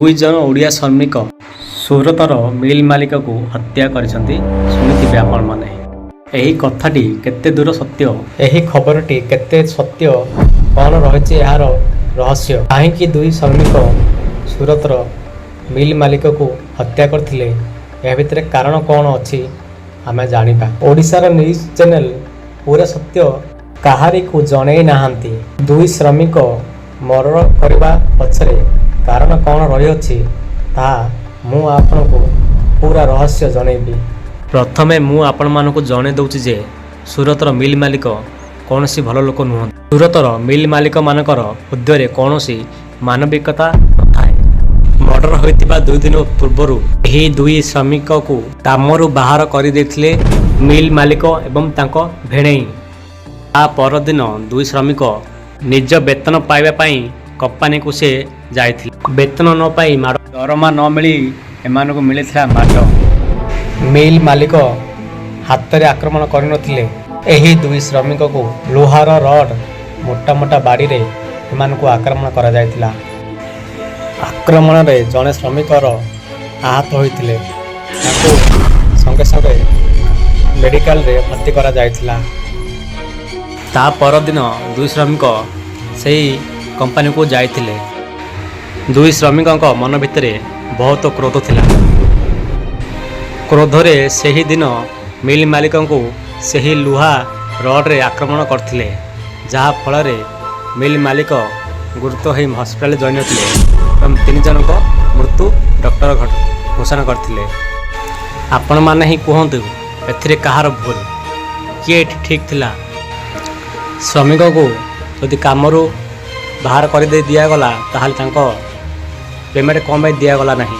ଦୁଇ ଜଣ ଓଡ଼ିଆ ଶ୍ରମିକ ସୁରତର ମିଲ୍ ମାଲିକକୁ ହତ୍ୟା କରିଛନ୍ତି, ଶୁଣିଥିବେ ଆପଣମାନେ। ଏହି କଥାଟି କେତେ ଦୂର ସତ୍ୟ, ଏହି ଖବରଟି କେତେ ସତ୍ୟ, କ'ଣ ରହିଛି ଏହାର ରହସ୍ୟ, କାହିଁକି ଦୁଇ ଶ୍ରମିକ ସୁରତର ମିଲ୍ ମାଲିକକୁ ହତ୍ୟା କରିଥିଲେ, ଏହା ଭିତରେ କାରଣ କ'ଣ ଅଛି, ଆମେ ଜାଣିବା। ଓଡ଼ିଶାର ନ୍ୟୁଜ୍ ଚ୍ୟାନେଲ ପୁରା ସତ୍ୟ କାହାରିକୁ ଜଣେଇ ନାହାନ୍ତି। ଦୁଇ ଶ୍ରମିକ ମର୍ଡର କରିବା ପଛରେ କାରଣ କ'ଣ ରହିଅଛି, ତାହା ମୁଁ ଆପଣଙ୍କୁ ପୁରା ରହସ୍ୟ ଜଣେଇବି। ପ୍ରଥମେ ମୁଁ ଆପଣମାନଙ୍କୁ ଜଣେଇ ଦେଉଛି ଯେ ସୁରତର ମିଲ୍ ମାଲିକ କୌଣସି ଭଲ ଲୋକ ନୁହନ୍ତି। ସୁରତର ମିଲ୍ ମାଲିକମାନଙ୍କର ହୃଦୟରେ କୌଣସି ମାନବିକତା ନଥାଏ। ମର୍ଡର ହୋଇଥିବା 2 ଦିନ ପୂର୍ବରୁ ଏହି ଦୁଇ ଶ୍ରମିକକୁ କାମରୁ ବାହାର କରିଦେଇଥିଲେ ମିଲ୍ ମାଲିକ ଏବଂ ତାଙ୍କ ଭେଣେଇ। ତା ପରଦିନ ଦୁଇ ଶ୍ରମିକ ନିଜ ବେତନ ପାଇବା ପାଇଁ କମ୍ପାନୀକୁ ସେ ଯାଇଥିଲେ। ବେତନ ନ ପାଇ ମାଡ଼, ଦରମା ନ ମିଳି ଏମାନଙ୍କୁ ମିଳିଥିଲା ମାଡ଼। ମିଲ୍ ମାଲିକ ହାତରେ ଆକ୍ରମଣ କରିନଥିଲେ। ଏହି ଦୁଇ ଶ୍ରମିକକୁ ଲୁହାର ରଡ୍, ମୋଟା ମୋଟା ବାଡ଼ିରେ ଏମାନଙ୍କୁ ଆକ୍ରମଣ କରାଯାଇଥିଲା। ଆକ୍ରମଣରେ ଜଣେ ଶ୍ରମିକର ଆହତ ହୋଇଥିଲେ। ତାଙ୍କୁ ସଙ୍ଗେ ସଙ୍ଗେ ମେଡ଼ିକାଲରେ ଭର୍ତ୍ତି କରାଯାଇଥିଲା। ତା ପରଦିନ ଦୁଇ ଶ୍ରମିକ ସେହି କମ୍ପାନୀକୁ ଯାଇଥିଲେ। ଦୁଇ ଶ୍ରମିକଙ୍କ ମନ ଭିତରେ ବହୁତ କ୍ରୋଧ ଥିଲା। କ୍ରୋଧରେ ସେହି ଦିନ ମିଲ୍ ମାଲିକଙ୍କୁ ସେହି ଲୁହା ରଡ଼୍ରେ ଆକ୍ରମଣ କରିଥିଲେ, ଯାହା ଫଳରେ ମିଲ୍ ମାଲିକ ଗୁରୁତର ହୋଇ ହସ୍ପିଟାଲରେ ଜଏନ୍ ହୋଇଥିଲେ ଏବଂ ତିନି ଜଣଙ୍କ ମୃତ୍ୟୁ ଡକ୍ଟର ଘୋଷଣା କରିଥିଲେ। ଆପଣମାନେ ହିଁ କୁହନ୍ତୁ, ଏଥିରେ କାହାର ଭୁଲ? କିଏ ଏଠି ଠିକ୍ ଥିଲା? ଶ୍ରମିକକୁ ଯଦି କାମରୁ ବାହାର କରିଦେଇ ଦିଆଗଲା, ତାହେଲେ ତାଙ୍କ ପେମେଣ୍ଟ କ'ଣ ପାଇଁ ଦିଆଗଲା ନାହିଁ?